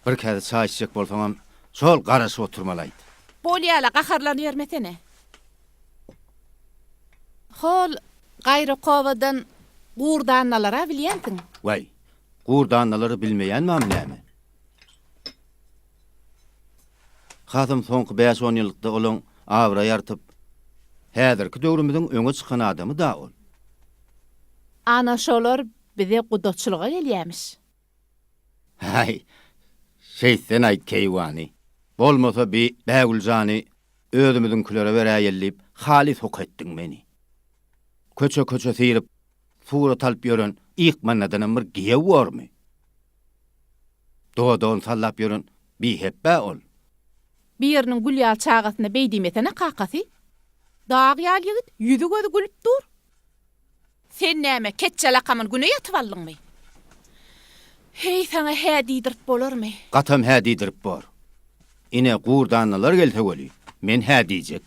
Bir käse çaý içjek bolsaňam, şol garaşyp oturmaly-aýt. Bolýa-la, gaharlanybermesene. Hol Gaýrakowadan Gurdannalar-a bilýänsiň? Waý, Gurdannalary bilmeýän barmy näme? Hasam soňky bäş-on ýyllykda olaň abraýy artyp, häzirki döwrümiziň öňe çykan adamy-da ol. Ana şolar bize gudaçylyga gelýämiş. Häý, şeýtsen-aýt keýwany. Bolmasa bi Bägül jany özümiziňkilere beräýeli diýip halys hok etdiň meni. Köçe-köçe syryp, surat alyp ýören ykmannadanam bir giýew bormy? Dodagyny sallap ýören bihepbe ol. Biriniň gül ýaly çagasyna beý diýmesene kakasy. Dag ýaly ýigit, ýüzi-gözi gülüp dur. Sen näme, ketje lakamyny güne ýatyp aldyňmy? Heý, saňa hä diýdirip bolarmy? Gatam hä diýdirip bor. Ine, gurdanlylar gelse weli, men hä diýjek.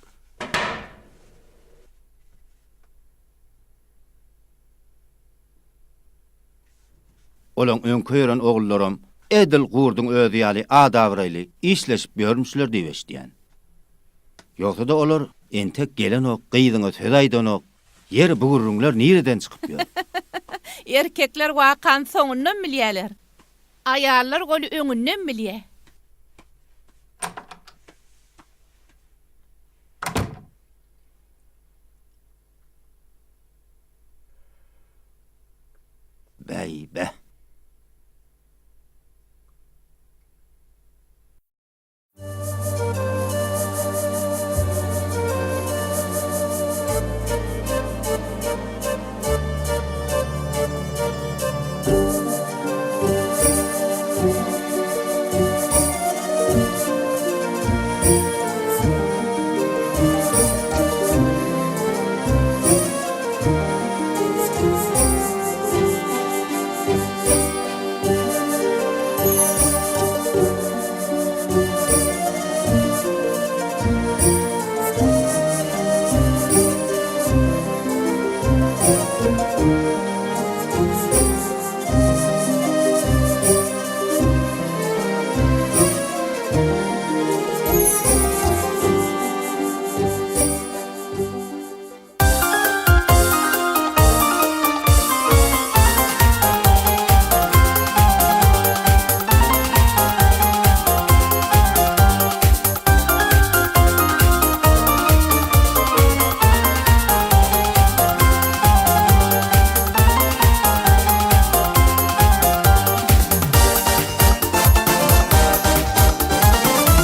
Olaň öňki ýören ogullaram edil Gurduň özi ýaly at-abraýly işleşip ýörmüşler diýip eşidýän. Ýogsa-da olar entek gelenok, gyzyňa söz aýdanok. Ýeri bu gürrüňler nireden çykyp ýör? Erkekler wakany soňundan bilýäler. Aýallar goly öňünden bilýä. Bäý-bä.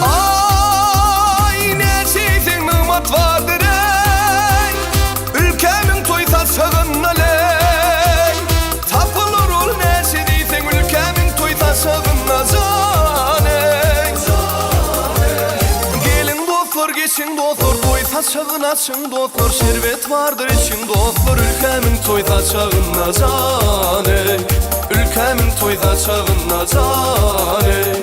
Aý, näçe iýseň nygmat bardyr-eý, Ülkämiň toý saçagynda leý. Tapylar ol näçe diýseň Ülkämiň toý saçagynda jan-eý. Geliň dostlar, geçiň dostlar, toý saçagyn açyň dostlar, Şerbet bardyr içiň dostlar, Ülkämiň toý saçagynda jan-eý. Ülkämiň toý saçagynda jan-eý.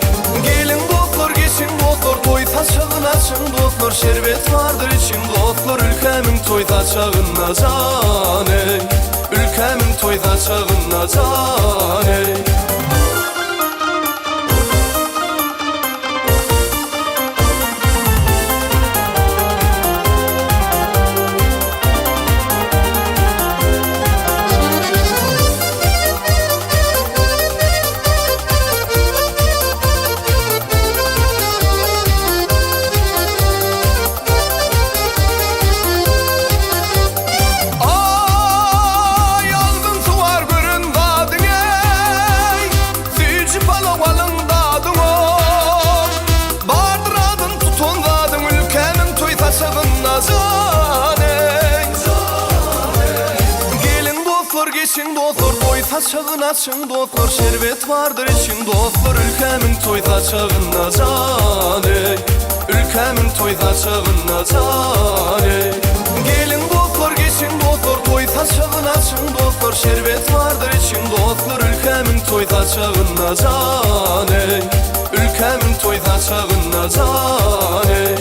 Geliň dostlar, geçiň dostlar, toý saçagyn açyň dostlar, Şerbet bardyr içiň dostlar, Ülkämiň toý saçagynda jan-eý. Ülkämiň toý saçagynda jan-eý. Aý, aldyň suwar gören zadyň eý, Süýji palaw alyň dadyň-ow. Bardyr adyn tutan zadyň Ülkämiň toý saçagynda jan eý. Geliň dostlar, geçiň dostlar, Toý saçagyn açyň dostlar, Şerbet bardyr içiň dostlar, Ülkämiň toý saçagynda jan eý. Ülkämiň toý saçagynda jan eý. Geliň dostlar, geçiň dostlar, Toý saçagyn açyň dostlar, Şerbet bardyr içiň dostlar, Ülkämiň toý saçagynda jan eý. Ülkämiň toý saçagynda jan eý.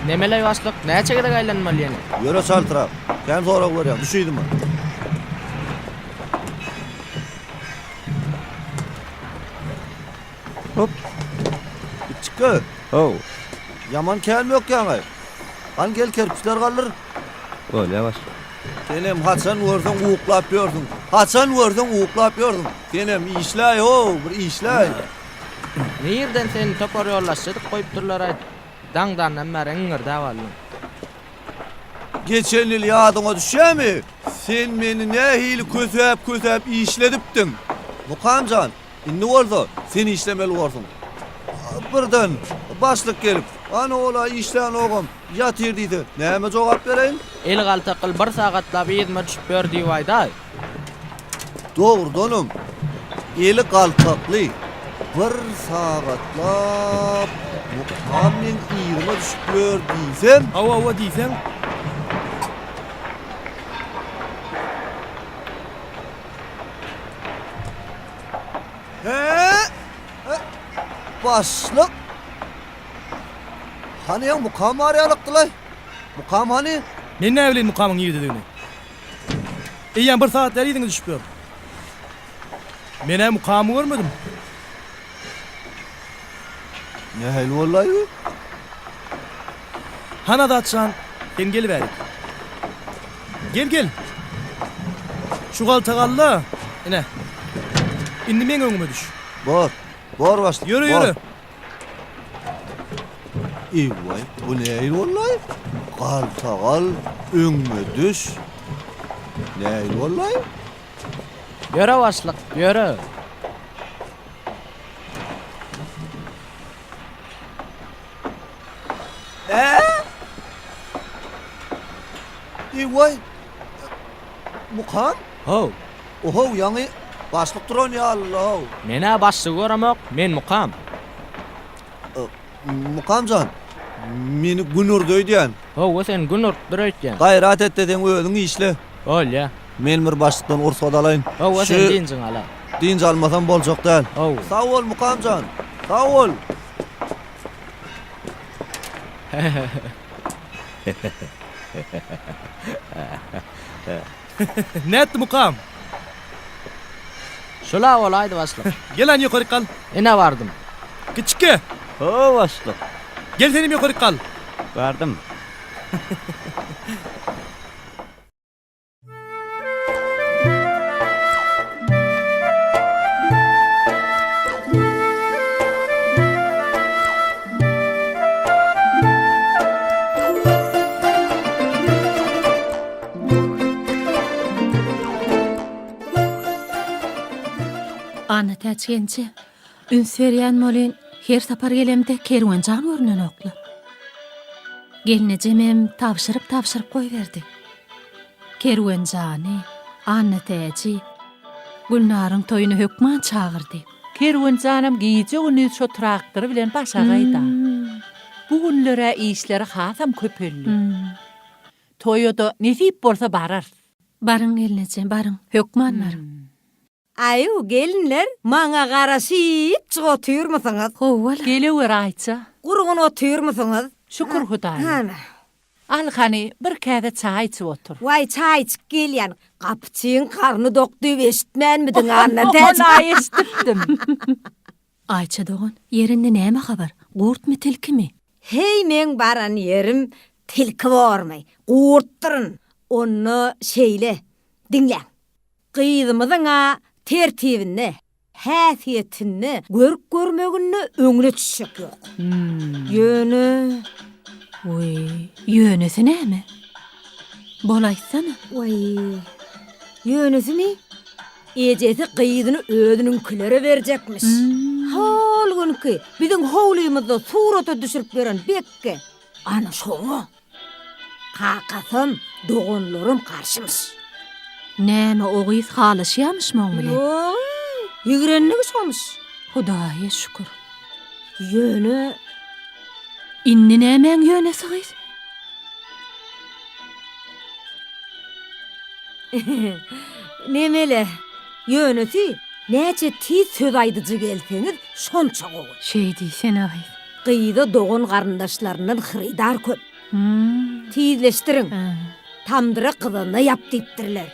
Nemeleý başlyk, näçe gezek aýlanmaly ýene? Ýöre çaltrak. Kän sorag berýäň, düş yzyma. Hop. Itjikge. How. Ýaman kän bökýäň-aý. Hany gel kerpiçleri galdyr. Bolýa başlyk. Senem haçan görseň uklap ýörsüň. Haçan görseň uklap ýörsüň. Senem işläý-how, bir işläý. Nirden seni topar ýoldaşçy edip goýupdyrlar-aý, daňdandan bäri iňňirdäp aldyň. Geçen ýyl ýadyňa düşýärmi, sen meni nähili kösäp-kösäp işledipdiň? Mukam jan, indi bolsa sen işlemeli borsuň. Birden başlyk gelip, Ana ol-a işlänogam, ýatyr diýse, näme jogap bereýin? Eli galtakgyl bir sagatlap yzyma düşüp ýör diýip aýdaý. Dogrudanam, eli galtakly bir sagatlap Mukam meň yzyma düşüp ýör diýsem. Hawa-hawa diýseň. Hä? Başlyk! Hany ýa Mukam bar ýalykdy-laý? Mukam hany? Men näbileýin Mukamyň nirdedigini? Eýýäm bir sagat bäri yzyňa düşüp ýör. Men-ä Mukamy görmedim. Nähili boldy-aý bu? Hany Azat jan, sen gel bärik. Gel, gel. Şu galtagy al-da, ine. Indi meň öňüme düş. Bor, bor başlyk, Ýöre, bor. ýöre. Eý-waý, bu nähili boldy-aý? Galtagy al, öňüme düş. Nähili boldy-aý? Ýöre başlyk, ýöre. Ä? Eý-waý! Mukam? How. Ohow, ýaňy başlyk duran ýaly-la-how. Men-ä başlygy göremok, men Mukam. Mukam jan, meni Gün urdy öýdýän. Hawa, seni Gün urupdyr öýtýän. Gaýrat et-de seň özüň işle. Bolýa. Men bir başlykdan rugsat alaýyn. Hawa, sen dynjyňy al-a. Dynç almasam boljak däl. Hawa. Sag bol, Mukam jan. Sag bol. Nätdi Mukam? Şul-a bolaýdy başlyk. Gel hany ýokaryk gal. Ine bardym. Kiçike! Ho, başlyk. Gel senem ýokaryk gal. Bardym. Annatäç genje, üns berýän welin, her sapar gelemde Kerwen jan görnenok-la. Gelnejemem tabşyryp-tabşyryp goýberdi. Kerwen jany, Annatäji Gülnaryň toýuna hökman çagyrdy. Kerwen janam gije-gündiz şo traktory bilen başagaý-da. Bu günler-ä işleri hasam köpeldi. Toýa-da nesip bolsa bararys. Baryň gelneje, baryň, hökman baryň. Aýu, gelinler, maňa garaşypjyk otyrmysyňyz? Howwa-la. Gelewer Aýça. Gurgun otyrmysyňyz? Şükür Hudaýa. Hany. Al hany, bir käse çaý içip otur. Waý, çaý içip gelýän. Gapyçyň garny dok diýip eşitmänmidiň, Annatäç? Ony-a eşidipdim. Aýça dogan, ýerinde näme habar? Gurtmy, tilkimi? Heý, meň baran ýerim tilki bormy? Gurtdyryn. Onda şeýle, diňläň. Gyzymyzyň-a tertibinde, häsiýetinde, görk-görmeginde öňüne düşjek ýok. Ýöne. Wiý, ýönesi näme? Bol aýtsana. Waý, ýönesimi? Ejesi gyzyny özüniňkilere berjekmiş. Hol günki biziň howlymyzda surata düşürip ýören Bekge, ana şoňa. Kakasam, doganlaram garşymyş. Näme, o gyz halaşýamyşmy oň bilen? Ýog-eý, ýigrenligi şomyş. Hudaýa şükür. Ýöne. Indi nämäň ýönesi gyz? Nemele, ýönesi, näçe tiz söz aýdyjy gelseňiz, şonça gowy. Şeý diýsene gyz. Gyza dogan-garyndaşlaryndan hyrydar köp. Tizleşdiriň. Tamdyra gyzanda ýap diýipdirler.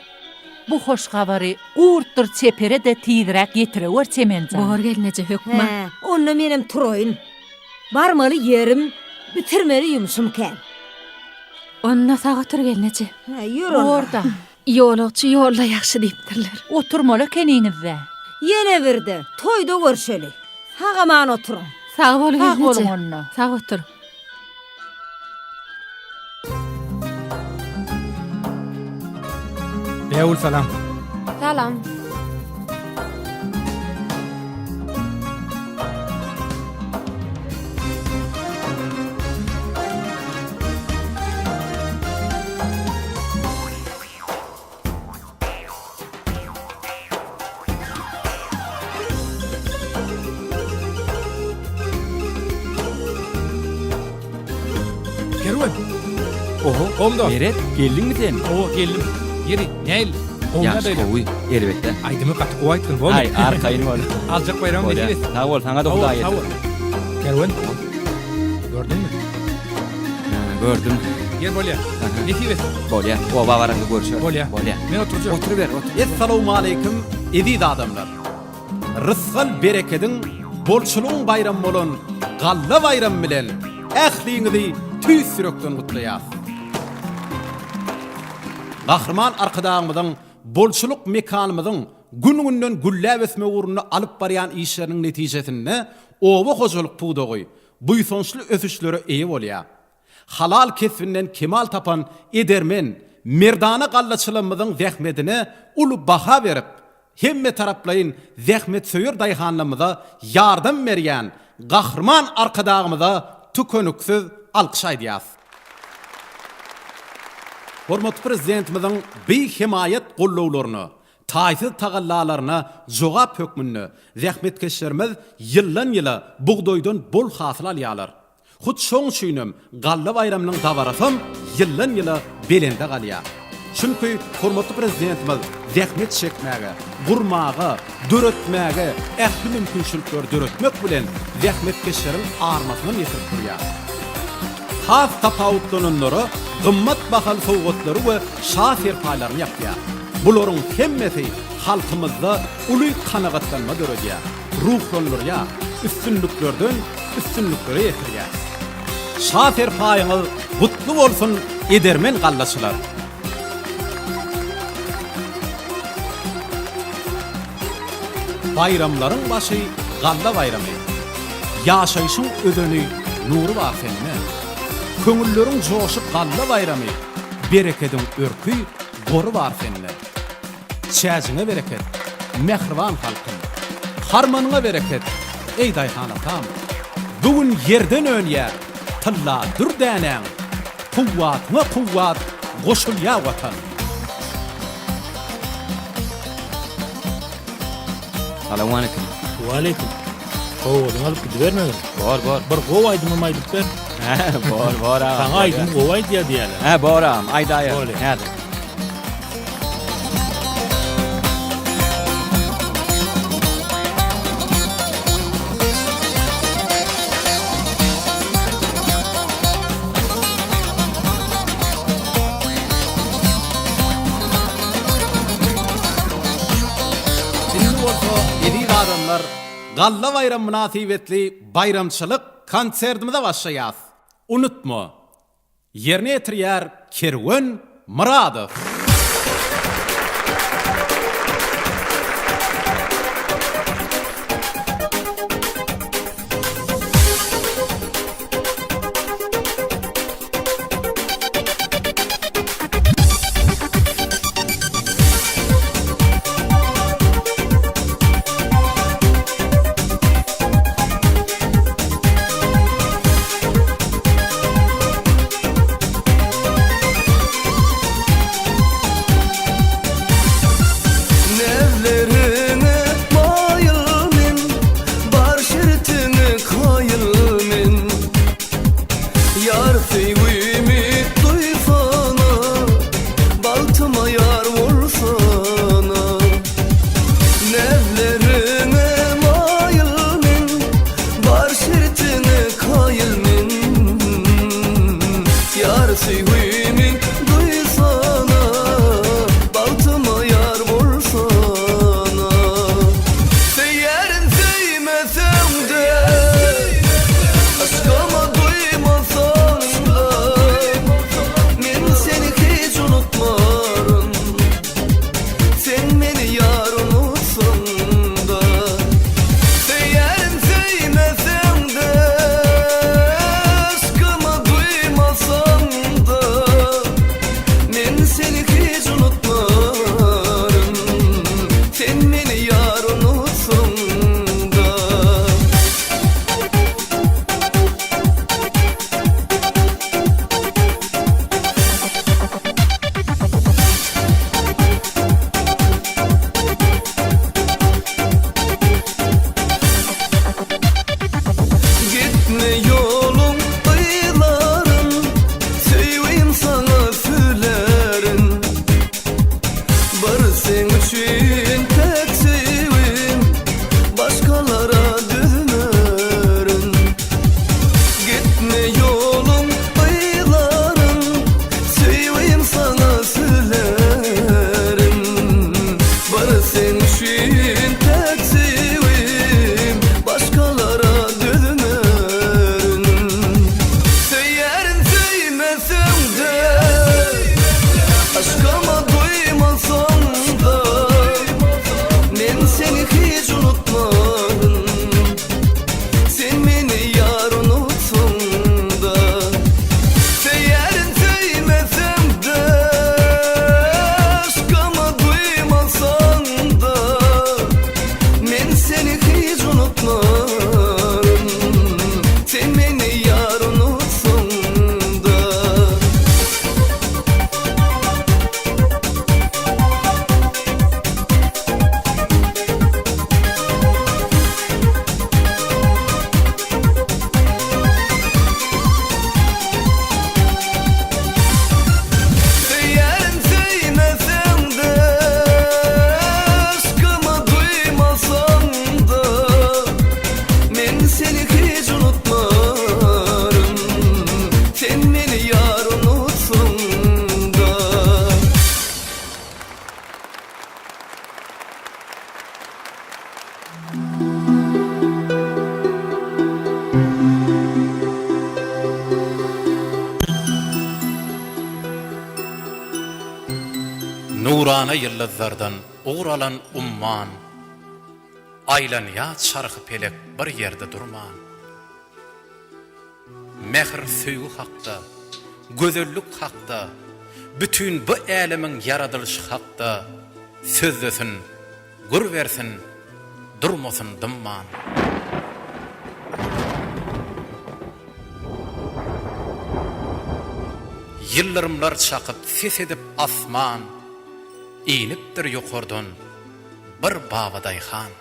Bu hoş habary Gurtdyr Çepere-de tizräk ýetirewer Çemen jan. Bor gelneje hökman. Hä, onda menem turaýyn. Barmaly ýerim, bitirmeli ýumşum kän. Onda sag otur gelneje. Hä, ýör onda. Bor-da. Ýolagçy ýolda ýagşy diýipdirler. Oturmaly ekeniňiz-dä. Ýene birde, toýda görşeli. Sag-aman oturyň. Sag bol Sag gelneje. boluň onda. Sag otur. Bägül salam. Salam. Kerwen. Oho, Gomda. Meret, geldiňmi sen? Owa, geldim. Ýeri, näil? Ýagşy, gowy, erbetde. Aýdymy gaty gowy aýtdyň, bolmy? Aý, arkaýyn bol. Aljak baýragyň nesip etsin. Sag bol, saňa-da Hudaý ýetirsin. Kerwen. Gördüňmi? Hä, gördüm. Gel bolýa. Nesip etsin. Bolýa. Oba baranda görüşeris. Bolýa. Bolýa. Men oturjak. Oturyber, otur. Essalawmaleýkim eziz adamlar! Rysgal berekediň, bolçulygyň baýramy bolan Galla baýramy bilen ähliňizi tüýs ýürekden gutlaýas. Gahryman Arkadagymyzyň bolçulyk mekanymyzyň gün-günden gülläp ösmegi ugrunda alyp barýan işleriniň netijesinde oba hojalyk pudagy buýsançly ösüşlere eýe bolýar. Halal kesbinden kemal tapan edermen, merdana gallaçylarymyzyň zähmetine uly baha berip, hemmetaraplaýyn zähmetsöýer daýhanlarymyza ýardam berýän Gahryman Arkadagymyza tükeniksiz alkyş aýdýarys. Hormatly Prezidentimiziň bihemaýat gollawlaryna, taýsyz tagallalaryna jogap hökmünde zähmetkeşlerimiz ýyldan-ýyla bugdaýdan bol hasyl alýarlar. Hut şoň üçinem Galla baýramynyň dabarasam ýyldan-ýyla belende galýar. Çünki hormatly Prezidentimiz zähmet çekmäge, gurmaga, döretmäge ähli mümkinçilikleri döretmek bilen zähmetkeşleriň armasynam ýetirip durýar. Has tapawutlananlara gymmat bahaly sowgatlary we şa serpaýlaryny ýapýar. Bularyň hemmesi halkymyzda uly kanagatlanma döredýär, ruhlandyrýar, üstünliklerden üstünliklere ýetirýär. Şa serpaýyňyz gutly bolsun edermen gallaçylar! Baýramlaryň başy Galla baýramy. Ýaşaýşyň özeni nury bar sende. Köňülleriň joşy Galla baýramy, Berekediň örki, gory bar sende. Çäjiňe bereket, mähriban halkym! Harmanyňa bereket, eý daýhan atam! Bu gün ýerden önýär tylla dür dänäň, Kuwwatyňa kuwwat goşulýar Watan! Salowmaleýkim. Waleýkim. Sowgadyňy alyp gidibermegin. Bor, bor. Bir gowy aýdymam aýdyp ber. Hä, bor, bor agam. Saňa aýdym gowy aýdýar diýýärler. Hä, bor agam, aýdaýar. Bolýar. Häzir. Indi bolsa, eziz adamlar, Galla baýramy mynasybetli baýramçylyk konsertimize başlaýas. Unutma! Ýerine ýetirýär Kerwen Myradow. Nurana ýyldyzlardan ugur alan umman, Aýlanýar çarhy pelek bir ýerde durman. Mähir söýgi hakda, gözellik hakda, Bütin bu älemiň ýaradylyşy hakda Sözlesin, gür bersin, durmasyn dymman. Ýyldyrymlar çakyp ses edip asman, Inipdir ýokardan bir babadaýhan.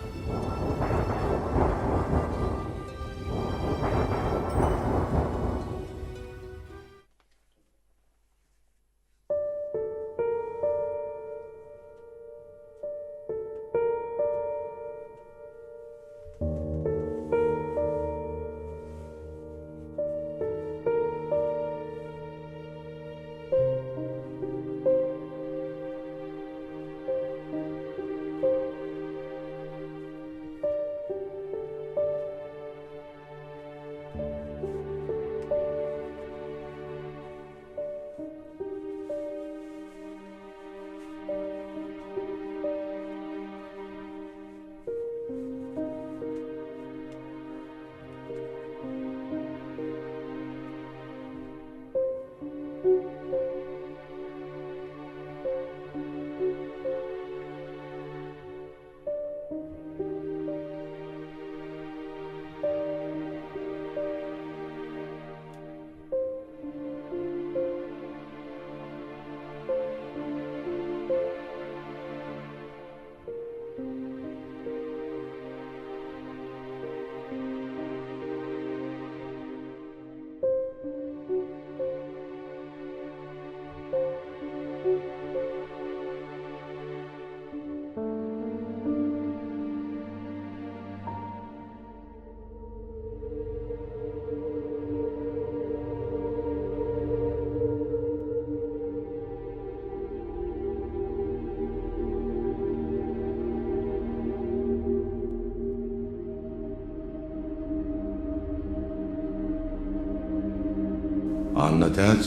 Annatäç!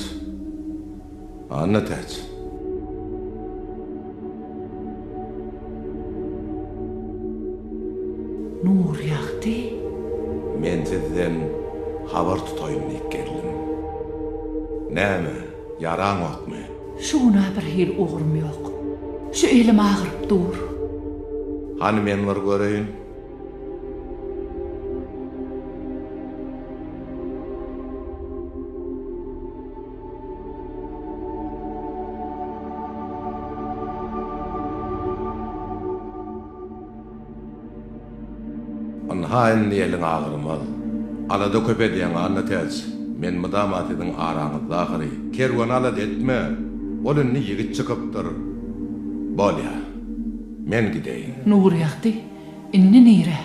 Annatäç! Nurýagdy. Men sizden habar tutaýyn diýip geldim. Näme, ýaraňokmy? Şu gün-ä bir hili ugrum ýok. Şu elim agyryp dur. Hany men bir göreýin. Ynha indi eliň agyrmaz. Alada köp edýäň, Annatäç. Men mydama siziň araňyzda ahyry. Kerweni alada etme. Ol indi ýigit çykypdyr. Bolýa. Men gideýin. Nurýagdy, indi nirä?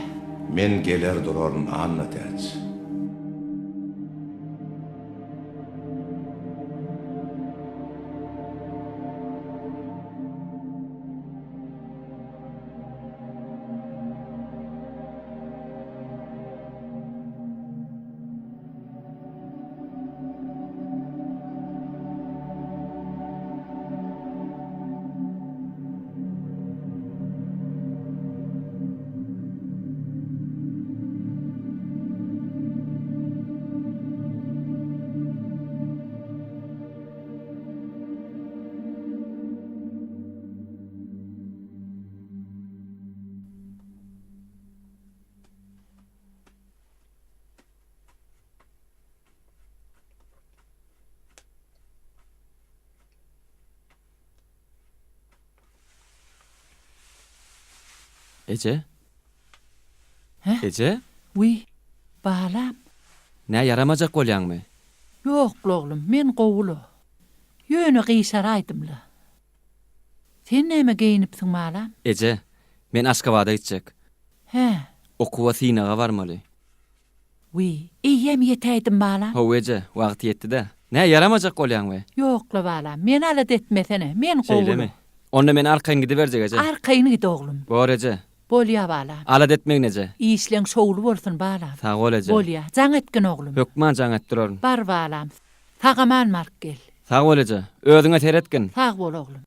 Men geler duraryn, Annatäç. Eje? Hä? Eje? Wiý, balam. Nä ýaramajak bolýaňmy? Ýok-la oglum, men gowy-la. Ýöne gyşaraýdym-la. Sen näme geýnipsiň balam? Eje, men Aşgabada gitjek. Hä. Okuwa synaga barmaly. Wiý, eýýäm ýetäýdim balam. Hawa eje, wagty ýetdi-dä. Nä, ýaramajak bolýaňmy? Ýok-la balam, meni alada etmesene, men gowy-la. Şeýlemi? Onda men arkaýyn gidiberjek eje. Arkaýyn git oglum. Bor eje. Bolýa balam. Alada etmegin eje. Işleň şowly bolsun balam. Sag bol eje. Bolýa, jaň etgin oglum. Hökman jaň edip duraryn. Bar balam, sag-aman baryp gel. Sag bol eje. Özüňe seretgin. Sag bol oglum.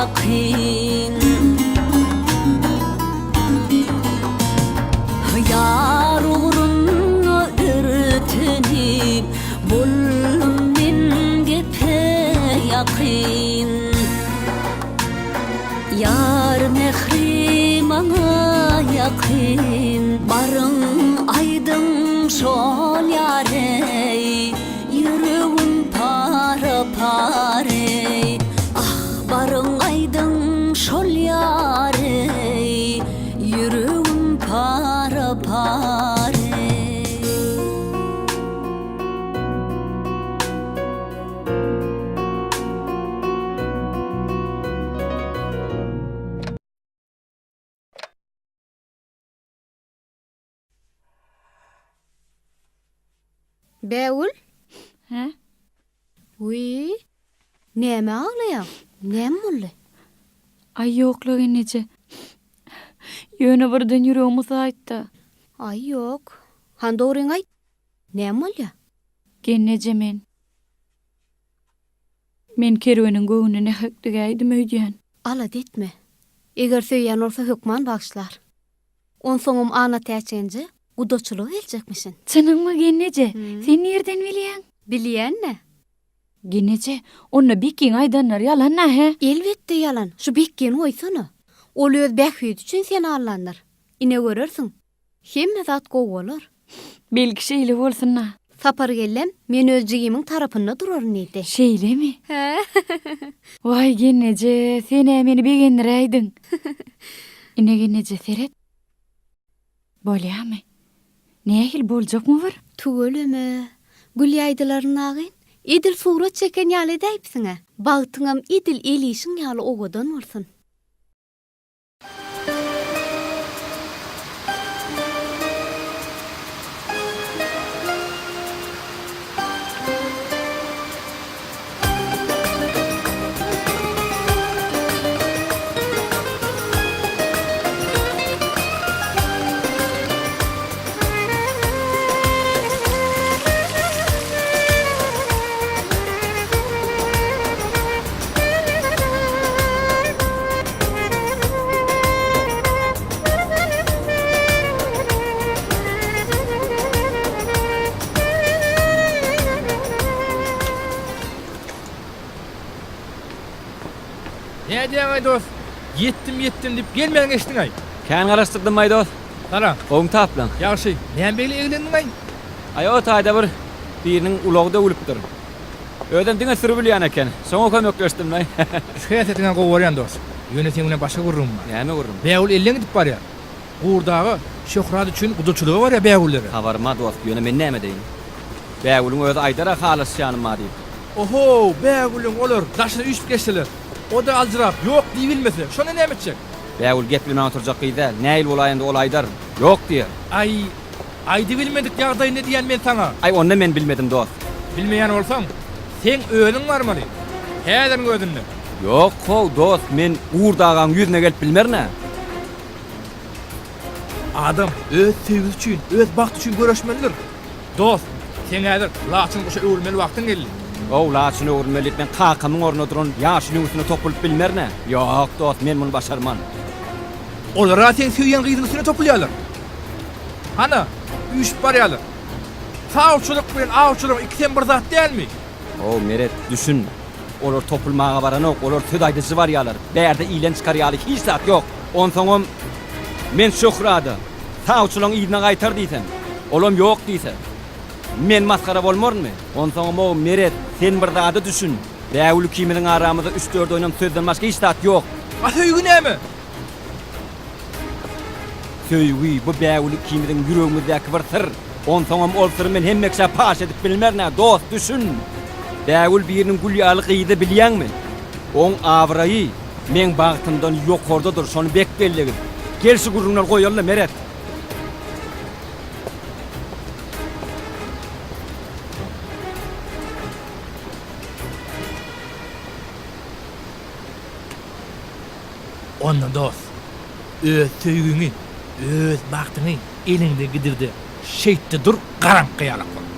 ýakyn. Ýar ugrunda örtenip, boldum men gepe ýakyn. Ýar mähri maňa ýakyn, baryň aýdyň şol ýareý, ýüregim para-pareý. Ah, baryň aýdyň şol ýareý, ýüregim para-pareý. Bägül? Hä? Wiý, nämä aglaýaň? Näme boldy? Aý ýok-la gelneje. Ýöne birden ýüregim ysaýtda. Aý ýok. Hany dogryňy aýt. Näme bolýa? Gelneje men. Men Kerweniň göwnüne nähak degäýdim öýdýän. Alada etme. Eger söýýän bolsa hökman bagyşlar. Onsoňam Annatäç enje gudaçylyga geljekmişin. Çynyňmy gelneje? Sen nirden bilýäň? Bilýän-dä. Gelneje, onda Bekgiň aýdanlary ýalan-a, hä? Elbetde ýalan. Şu Bekgini goýsana. Ol öz bähbidi üçin seni aldandyr. Ine görersiň. Hemme zat gowy bolar. Belki şeýle bolsun-da. Sapar gellem, men öz jigimiň tarapynda duraryn diýdi. Şeýlemi? Hä. Waý, gelneje, sen-ä meni begendiräýdiň. Ine gelneje, seret. Bolýamy? Nähili boljakmy bir? Tüweleme, gül ýaýdylaryn agyn. Edil surat çeken ýaly edäýipsiň-ä. Bagtyňam edil el işiň ýaly owadan bolsun. Nädýäň-aý dos? Ýetdim, ýetdim diýip gelmän geçdiň-aý. Kän garaşdyrdym-aý dos. Salam. Gowumy taplaň? Ýagşy. Näme beýle eglendiň-aý? Aý o taýda bir biriniň ulagy döwülipdir. Özem diňe sürübilýän eken. Şoňa kömekleşdim-laý. Şu häsiýetiňem gowy görýän dos. Ýöne seň bilen başga gürrüňim bar. Näme gürrüň? Bägül elden gidip barýar. Gurdaga Şöhrat üçin gudaçylyga barýar Bägüllere. Habarym-a dost, ýöne men näme edeýin? Bägülüň özi aýdar-a halaşýanym bar diýip. Ohow, Bägülüň olar daşyna üýşüp geçseler, o-da aljyrap, ýok diýibilmese, şonda näme etjek? Bägül geplemän oturjak gyz däl. Nähili bolaýanda ol aýdar, ýok diýer. Aý, Aýdybilmedik ýagdaýynda diýýän men saňa. Aý onda men bilmedim dost. Bilmeýän bolsaň, seň özüň barmaly. Häziriň özünde. Ýok how dost, men Gurt agaň ýüzüne gelip bilmerin-ä. Adam öz söýgüsi üçin, öz bagty üçin göreşmelidir. Dost, seň häzir laçyn guşa öwrülmeli wagtyň geldi. How, laçyn öwrülmeli diýip men kakamyň ornunda duran ýaşulyň üstüne topulyp bilmerin-ä. Ýok dost, men muny başarman. Olar-a seň söýýän gyzyň üstüne topulýarlar. Hana, üýşüp barýarlar. Sawçylyk bilen awçylygyň ikisem bir zat dälmi? How, Meret, düşün. Olar topulmaga baranok, olar söz aýdyjy barýarlar. Bärde ilen çykar ýaly hiç zat ýok. Onsoňam, men Şöhrada, sawçylaryň yzyna gaýtar diýsem, olam ýok diýse, men masgara bolmarynmy? Onsoňam-ow, Meret, sen bir zada düşün. Bägül ikimiziň aramyzda üç-dört oýnam sözden başga hiç zat ýok. A söýgi näme? Söýgi, bu Bägül ikimiziň ýüregimizdäki bir syr. Onsoňam ol syry men hemme kişä paş edip bilmerin-ä, dost, düşün! Bägül biriniň gül ýaly gyzy, bilýäňmi? Oň abraýy meň bagtymdan ýokardadyr, şony bek bellegil. Gel şu gürrüňleri goýaly-la, Meret! Onda dost, öz söýgiňi, öz bagtyňy eliňden gidirde şeýtde dur garaňky ýalak bolup.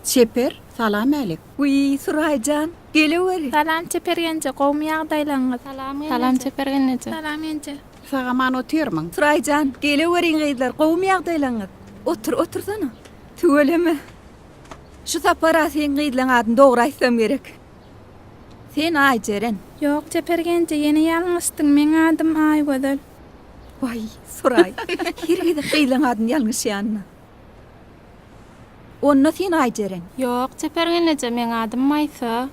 Çeper, salam-älik. Wiý, Suraý jan, geleweri. Salam Çeper genje, gowumy ýagdaýlaryňyz? Salam gelneje. Salam Çeper gelneje. Salam genje. Sag-aman otyrmyň? Suraý jan, geleweriň gyzlar, gowumy ýagdaýlaryňyz? Otur, otursana. Tüweleme. Şu sapar-a seň gyzlaň adyny dogry aýtsam gerek. Sen Aýjeren. Ýok, Çeper genje, ýene ýalňyşdyň, meň adym Aýgözel. Waý, Suraý, her gezek gyzlaň adyny ýalňyşýanyna. Onda sen Aýjeren. Ýok, Çeper gelneje, meň adym Maýsa.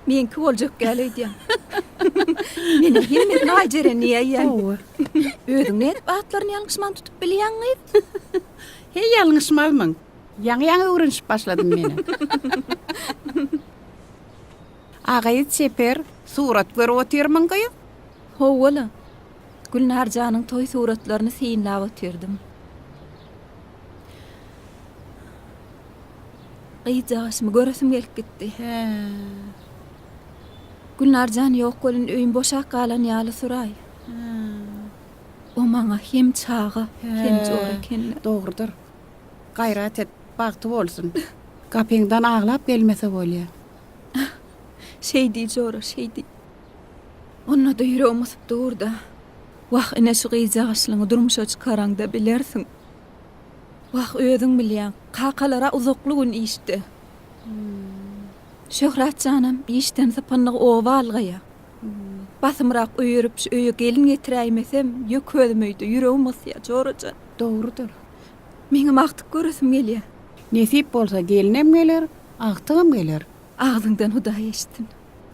Meňki boljak däl öýdýän. Menem hemmesini Aýjeren diýäýýän. Hawa. Özüň nädip atlaryny ýalňyşman tutup bilýäň, gyz? Heý, ýalňyşmazmyň? Ýaňy-ýaňy öwrenişip başladym menem. A gyz, Çeper, surat görüp otyrmyň, gyz? Hawa-la. Gülnar janyň toý suratlaryny synlap otyrdym. Gyzjagaşymy göresim gelip gitdi. Hä. Gülnar jan ýok welin öýüm boşap galan ýaly Suraý. Hä. O maňa hem çaga, hem jora Hä, eken-le. dogrudyr. Gaýrat et, bagty bolsun. Gapyňdan aglap gelmese bolýa. Şeý diý jora, şeý diý. Onda-da ýüregim gysyp dur-da. Wah, ine şu gyzjagaşlyňy durmuşa çykaraňda bilersiň. Wah, özüň bilýäň, kakalar-a uzakly gün işde. Şöhrat janam işden sypyndygy oba algaýa. Basymrak öýerip, şu öýe gelin getiräýmesem, ýök özüm öýde, ýüregim gysýa, jora jan. Dogrudyr. Meňem agtyk göresim gelýä. Nesip bolsa gelinem geler, agtygam geler. Agzyňdan Hudaý eşitsin.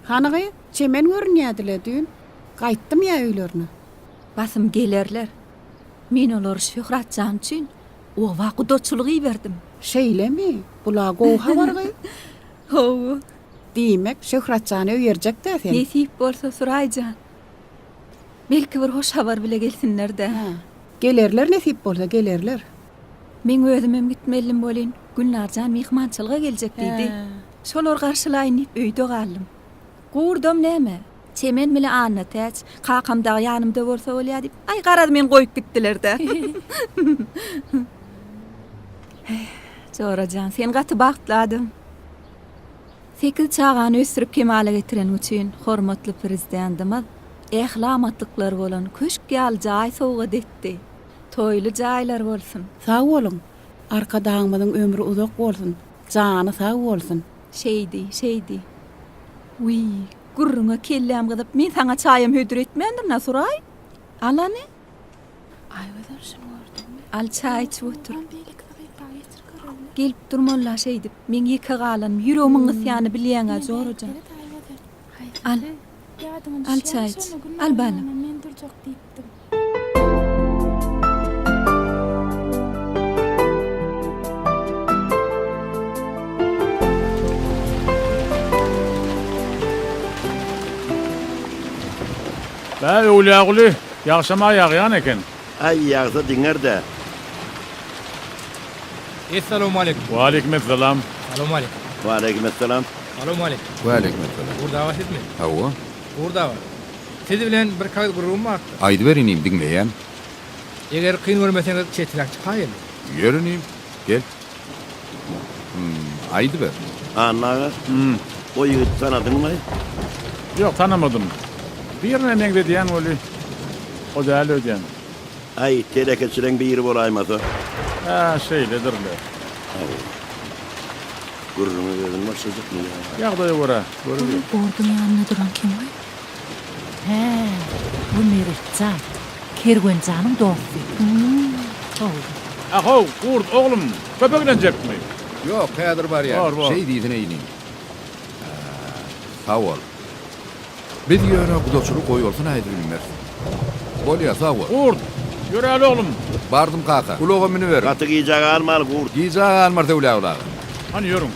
Hany gyz, çemen görünýädi-le düýn. Gaýtdym ýa öýlerine. Basym gelerler. Men olary Şöhrat jan üçin oba gudaçylyk iberdim. Şeýlemi? Bul-a gowy habar gyz. Hawa. Diýmek, Şöhrat jany öýerjek-dä sen? Nesip bolsa, Suraý jan. Belki bir hoş habar bile gelsinler-dä. Hä. Gelerler nesip bolsa, gelerler. Meň özümem gitmelidim welin, Gülnar jan myhmançylyga geljek diýdi. Hä. Şolary garşylaýyn diýip öýde galdym. Gurdam näme, Çemen bile Annatäç, kakam dagy ýanymda bolsa bolýa diýip, aý garaz meni goýup gitdiler-dä. Heý, jora jan, sen gaty bagtly adam. Sekiz çagany ösdürip kemala getireniň üçin hormatly Prezidentimiz ähli amatlyklary bolan köşk ýaly jaý sowgat etdi. Toýly jaýlar bolsun! Sag boluň! Arkadagymyzyň ömri uzak bolsun, jany sag bolsun! Şeý diý, şeý diý. Wiý, gürrüňe kelläm gyzyp, men saňa çaýam hödür etmändirin-a, Suraý. Al hany. Aýgözel şuny gördüňmi? Al çaý içip otur. Gelip durmaly-la şeýdip. Meň ýeke galanym, ýüregimiň gysýanyny bilýäň-ä, jora jan. Al. Al çaý iç. Al balam. Bä, Öwlüýaguly, ýagşam-a ýagýan eken. Aý, ýagsa diňer-dä. Essalawmaleýkim. Waleýkim essalam. Salowmaleýkim. Waleýkim essalam. Salowmaleýkim. Waleýkim essalam. Gurt aga sizmi? Hawa. Gurt aga, siz bilen bir kagyz gürrüňim bardy. Aýdyber inim, diňleýän. Eger kyn görmeseňiz çeträk çykaýaly. Ýör inim, gel. Hum, aýdyber. Anna aga, o ýigidi tanadyňmy? Ýok, tanamadym. Birine meňzedýän weli, o däl öýdýän. Aý, telekeçileň biri bolaýmasa. Hä, şeýledir-le. Hawa. Gürrüňe özüň başlajakmy ýa? Ýagdaýa görä, göreliň. Ol orduň ýanynda duran kim-aý? Hä, bu Meretjan, Kerwenjanyň dosty. Hawa. A-how, Gurt oglum, köpe gidenjekmi? Ýok, häzir barýan. Bor, bor. Şeý diýsene inim. Hä, sag bol. Biz ýöne gudaçylyk goýalsyn aýdyp bilmeris. Bolýa, sag bol. Gurt, ýöräli oglum. Bardym kaka. Ulaga münüberiň. Gaty gijä galmaly, Gurt. Gijä galmarys Öwlüýäguly aga. Hany ýörüň.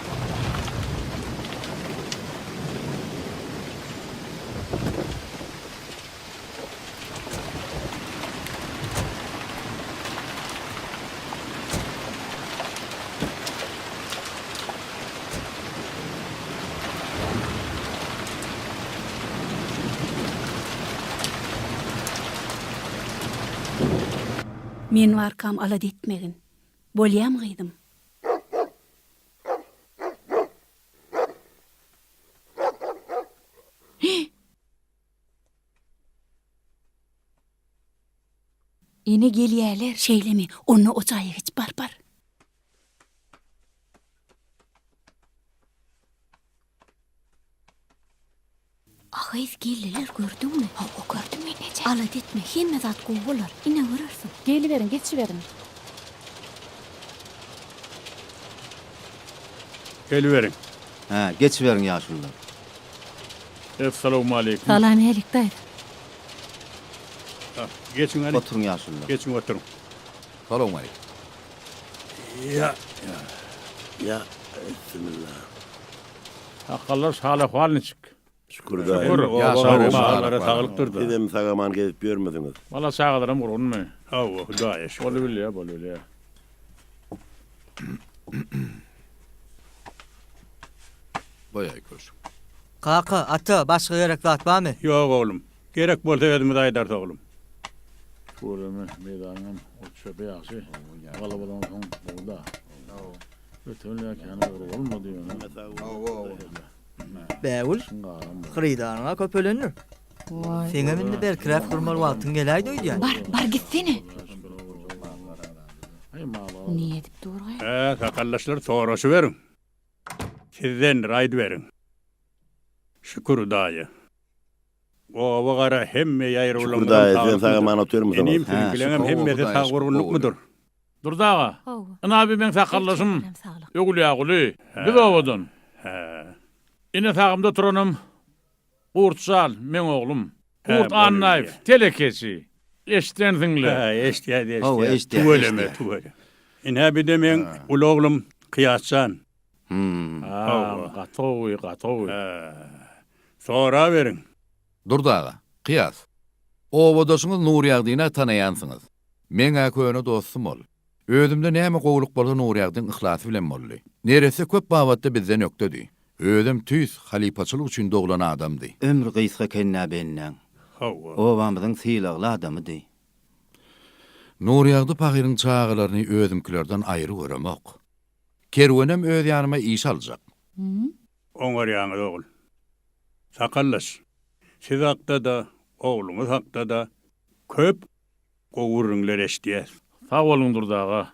Men barkam alada etmegin. Bolýamy gyzym? Ene gelýäler. Şeýlemi? Onda o jaýa geç, bar, bar. Agyz geldiler gördüňmi? Hawa gördüm eneje. Alada etme hemme zat gowy bolar. Ine görersiň. Geliberiň geçiberiň. Geliberiň. Hä, geçiberiň ýaşulular. Essalawmaleýkim. Salam älik daýza. Geçiň hany. Oturyň ýaşulular. Geçiň oturyň. Salowmaleýkim. Ýa, ýa, bismillah. Sakallar hal-ahwal niçik? Şükür daýy. Şükür, Ýaşaw Mallara saglyk durdy. Sizem sag-aman gezip ýörmesiňiz? Bala çagalaram gurgunmy? Hawa, Hudaýa şükür. Bolubilýär, bolubilýär. Goýaý köşk. Kaka, ata, başga gerek zat barmy? Ýok oglum. Gerek bolsa özümiz aýdarys oglum. Tüweleme, meýdanyňam ot-çöpi ýagşy. Gala bolansoň gowy-da. Öten kän ogry bolmady ýöne. Bägül, hyrydaryň-a köpelendir. Seňem indi berkiräk durmaly wagtyň geläýdi öýdýän. Bar, bar gitsene. Ne edip dur-gaý? Hä, sakaldaşlar soraşyberiň. Sizdendir, aýdyberiň. Şükür Hudaýa. Oba gara hemme Şükür ýaýrawlaryňyzam daýy, sen saglykmydyr? sag-aman otyrmysyňyz? Inim, siziňkileňem hemmesi sag-gurgunlykmydyr? Durdy aga, ynha bi meň sakaldaşym Öwülýaguly. Biz obadan. Ine sagymda oturanam Gurt jal, meň oglum. Gurt Annaýew, telekeçi. Eşdensiň-le. Hä, eşidýäs, eşidýäs. Hawa, eşidýäs, Tüweleme, eşidýäs. tüweleme. Ine bi-de meň uly oglum Kyýas jan. Hawa, gaty gowy, gaty gowy. Hä. Soraberiň. Durdy aga, Kyýas. Obadaşyňyz Nurýagdyny-a tanaýansyňyz. Meň-ä köne dostum ol. Özümde näme gowulyk bolsa Nurýagdyň yhlasy bilen boldy. Neresse köp babatda bizden ökdedi. Özem tüýs halypaçylyk üçin doglan adamdy. Ömri gysga eken-dä bendäň. Hawa. Obamyzyň sylagly adamydy. Nurýagdy pahyryň çagalaryny özümkilerden aýry göremok. Kerwenem öz ýanyma işe aljak. Oňarýaňyz ogul. Sakaldaş, siz hakda-da, ogluňyz hakda-da köp gowy gürrüňler eşidýäs. Sag boluň Durdy aga.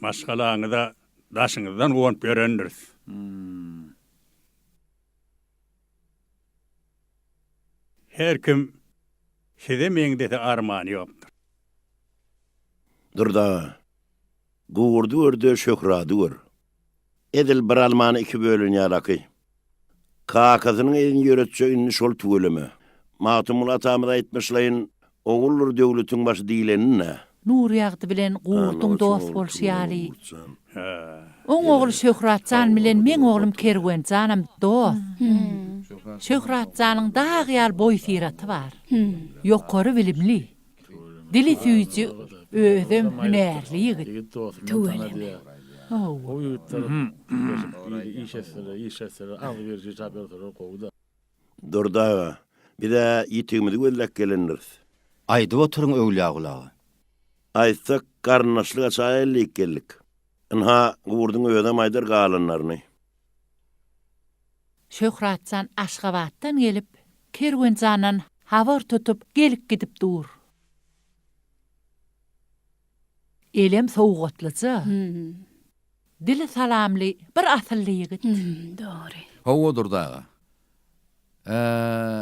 Maşgalaňyza daşyňyzdan guwanyp ýörendiris. Her kim size meňzese armany ýokdur. Durdy aga, Gurdy gör-de, şöhrady gör. Edil bir almany iki bölen ýalaky. Kakasynyň yzyny ýöretjek indi şol tüweleme. Magtymguly atamyz aýtmyşlaýyn, Oguldyr döwletiň başy diýlenini-dä. Nurýagdy bilen Gurduň dost bolşy ýaly, oň ogly Şöhrat jan bilen meň oglum Kerwen janam dost. Şöhrat janyň dag ýaly boý-syraty bar. Ýokary bilimli. Dili süýji, özem hünärli ýigit. Tüweleme. Durdy aga, biz-ä ýitigimizi gözläp gelendiris. Aýdyp oturyň Öwlýaguly aga. Aýtsak, garyndaşlyga çaý elleýip geldik. Ynha, Gurduň özem aýdar galanlaryny. Şöhratjan Aşgabatdan gelip, Kerwenjandan habar tutup gelip-gidip dur. Elem sowgatlyja. Dili salamly bir asylly ýigit. Dogry. Hawa Durdy aga.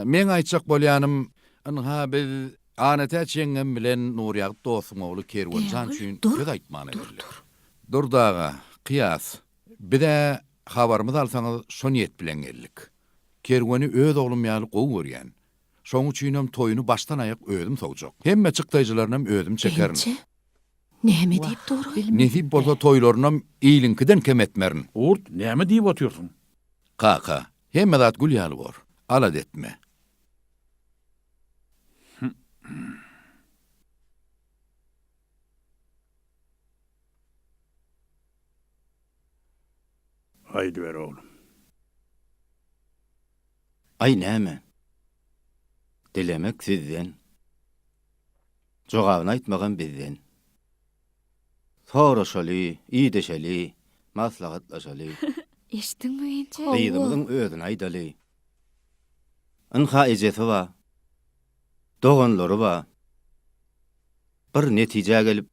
Meň aýtjak bolýanym, ynha biz Anatäç ýeňňem bilen Nurýagt dostuň ogly Kerwenjan üçin söz aýtmana geldik. Durdy aga, Kyýas, Biz-ä habarymyzy alsaňyz şo niýet bilen geldik. Kerweni öz oglum ýaly gowy görýän. Şoň üçinem toýuny başdan-aýak özüm sowjak. Hemme çykdaýjylarynam özüm çekerin. Ençe näme diýip dur-aý? Nesip bolsa toýlarynam iliňkiden kem etmerin. Gurt, näme diýip otyrsyň? Kaka, hemme zat gül ýaly bor. Alada etme. Aýdyber oglum. Aý näme? Dilemek sizden. Jogabyny aýtmagam bizden. Soraşaly, ideşeli, maslahatlaşaly. Eşitdiňmi Genje? Gyzymyzyň özüne aýdaly. Ynha ejesi bar. Doganlary bar. Bir netijä gelip,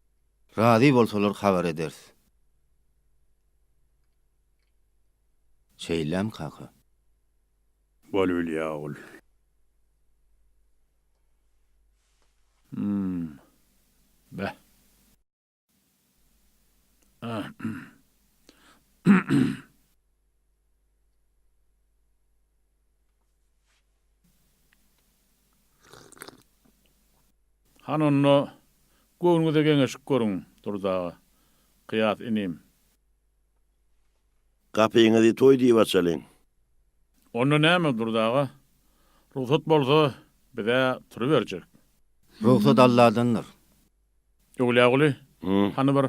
razy bolsalar habar ederis. Şeýlemi kaka? Bolubilýä ogul. Hum. Beh. Hany onda göwnüňize geňeşip görüň, Durdy aga. Kyýas inim. Gapyňyzy toý diýip açalyň. Onda näme, Durdy aga? Rugsat bolsa, biz-ä turuberjek. Rugsat Alladandyr. Öwlüýaguly, hany bir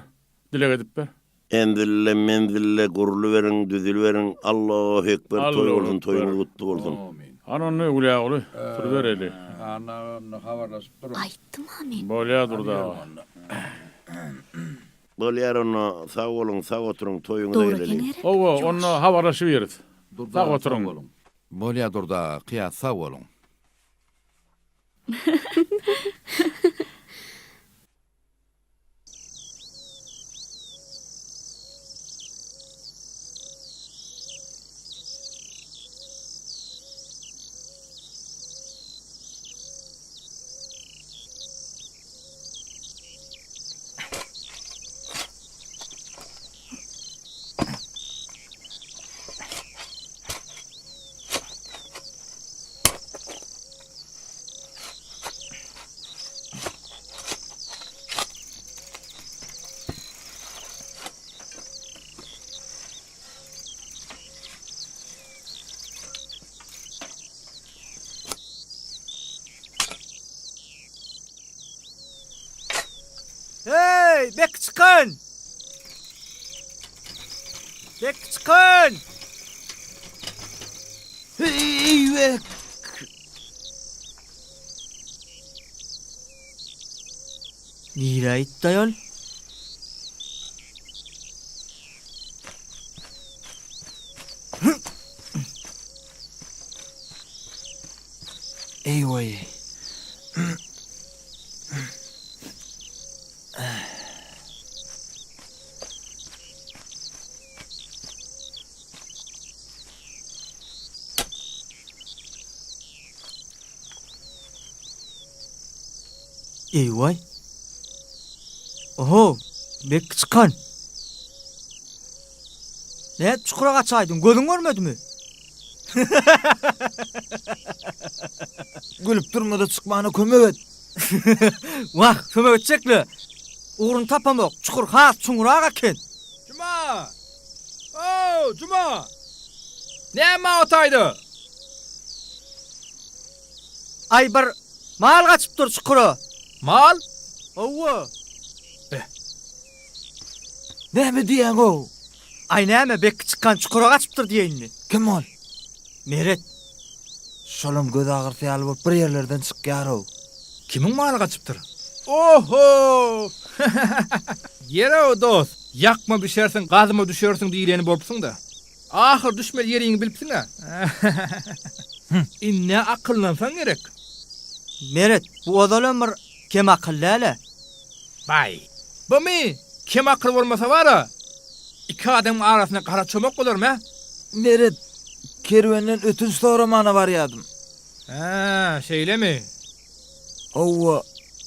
dileg edip ber. Enzille, menzille gurluberiň, düzüliberiň, Allahu ekber, toý bolsun, toýuňyz gutly bolsun. Hany onda Öwlüýaguly, turubereli. Anna aga onda habarlaşyp duruň. Aýtdym-a men. Bolýar Durdy aga. Bolýar onda, sag boluň, sag oturyň, toýuňyza geleliň. Hawa, onda habarlaşybiris. Sag oturyň. Bolýar Durdy aga, Kyýas sag boluň. Heý, bek çykyn! Bek çykyn! Heý, bek! Nirä gitdi aýol? Eý-waý. Eý-waý. Oho, bek çykan. Nädip çukura gaçaýdyň, gözüň görmedimi? Gülüp durma-da çykmana kömek et. Wah, kömek etjek-le. Ugruny tapamok, çukur has çuňrak eken. Juma! Ow, Juma! Näme o taýda? Aý, bir mal gaçypdyr çukura. Mal? Hawa. Beh. Näme diýýäň-ow? Aý näme, Bekki çykgan çukura gaçypdyr diýeýinmi? Kim ol? Meret. Şolam göz agyrysy ýaly bolup bir ýerlerden çykýar-ow. Kimiň maly gaçypdyr? Oho! Ýer-ow, dost, ýakma bişersiň, gazma düşersiň diýleni bolupsyň-da. Ahyr düşmeli ýeriňi bilipsiň-ä. Indi-ä akyllansaň gerek. Meret, bu ozalam bir kemakyl däl-ä. Baý, bumy? Kemakyl bolmasa bar-a, iki adamyň arasynda gara çomak bolarmy, ä? Meret, kerwenden ötünç soramana barýadym. Hä, şeýlemi? Hawa.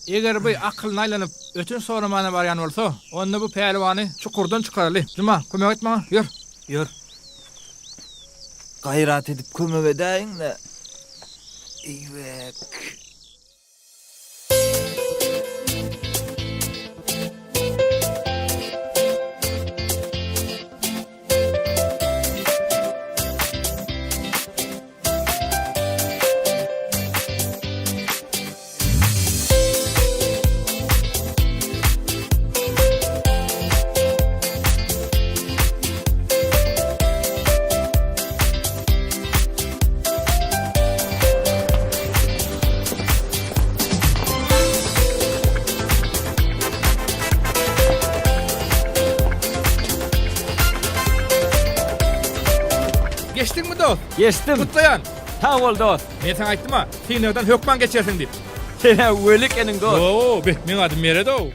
Eger bu akylyna aýlanyp, ötünç soramana barýan bolsa, onda bu pälwany çukurdan çykaraly. Juma, kömek et maňa, ýör. Ýör. Gaýrat edip kömek edäýiň-le. Eýwek. Geçdiňmi dost? Geçdim. Gutlaýan. Sag bol dost. Men saňa aýtdym-a, synagdan hökman geçersiň diýip. Sen-ä weli ekeniň dost. Ýo, be, meň adym Meredow.